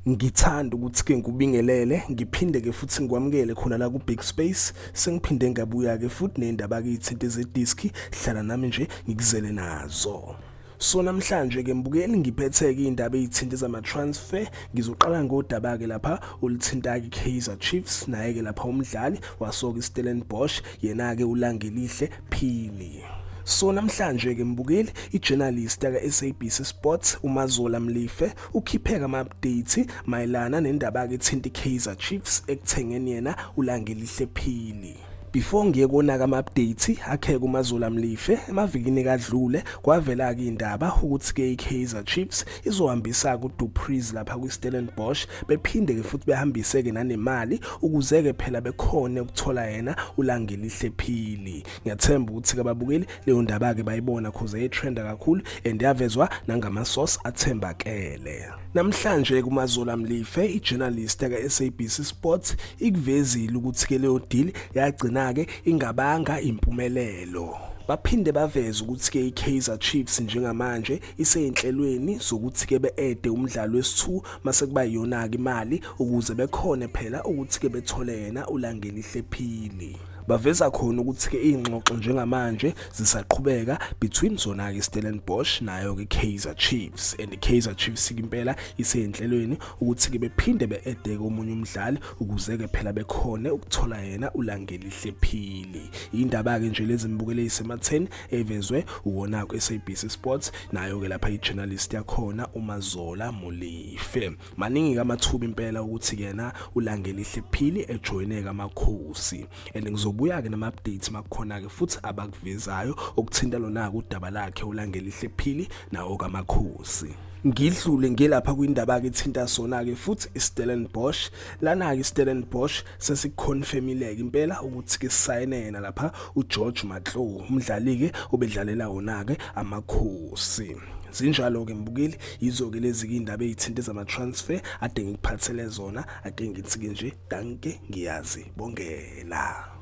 Ngithanda ukuthi ke ngikubingelele ngiphinde ke futhi ngikwamukele khona la ku Big Space sengiphinde ngabuya ke futhi nezindaba kithinta zediski hlala nami nje ngikuzele nazo. So namhlanje ke mbukeli ngiphethe ke indaba ezithinta zama transfer ngizoqala ngodaba ke lapha ulithinta ke Kaizer Chiefs naye ke lapha umdlali wasoka iStellenbosch yena ke uLangelihle Phili. So namhlanje ke mbukeli ijournalist ka SABC Sports uMazola Mlife ukhipheka ama-updates mayelana nendaba ke thinta iKaizer Chiefs ekuthengeni yena uLangelihle Phili. Before ngiye konaka ama-updates akhe kuMazola Mlife emavikini kadlule kwavela ke indaba ukuthi ke iKaizer Chiefs izohambisa ku Dupreez lapha kwiStellenbosch bephinde ke futhi behambise ke nanemali ukuze ke phela bekhone ukuthola yena uLangelihle Phili. Ngiyathemba ukuthi ke babukeli leyo ndaba ke bayibona cause etrenda kakhulu and yavezwa nangama source athembakele. Namhlanje kuMazola Mlife ijournalist ka SABC Sports ikuvezile ukuthi ke leyo deal yagcina ke ingabanga impumelelo. Baphinde baveza ukuthi ke iKaizer Chiefs njengamanje iseyinhlelweni sokuthi ke beede umdlalo wesi2 mase kuba yona ke imali ukuze bekhone phela ukuthi ke bethole yena uLangelihle Phili. Baveza khona ukuthi ke ingxoxo njengamanje zisaqhubeka between zona ke Stellenbosch nayo ke Kaizer Chiefs and iKaizer Chiefs impela iseyinhlelweni ukuthi ke bephinde beede komunye umdlali ukuze ke phela bekhone ukuthola yena uLangelihle Phili. Indaba ke nje lezi mbukele isematheni evezwe uwona ku SABC Sports nayo ke lapha ijournalist yakhona uMazola Mlife. Maningi kamathuba impela ukuthi yena uLangelihle Phili ejoineka amakhosi and buya ke nama-updates makukhona ke futhi abakuvezayo okuthinta lona udaba lakhe uLangelihle Phili nawo kamakhosi. Ngidlule ngelapha kwindaba ke thinta sona ke futhi iStellenbosch lana ke iStellenbosch sesikonfirmile ke impela ukuthi ke sign yena lapha uGeorge Matlow umdlali ke obedlalela wona ke amakhosi. Zinjalo ke mbukeli yizo ke lezi indaba ezithinta zama transfer ade ngikuphathele zona ade ngithi ke nje danke ngiyazi bongela.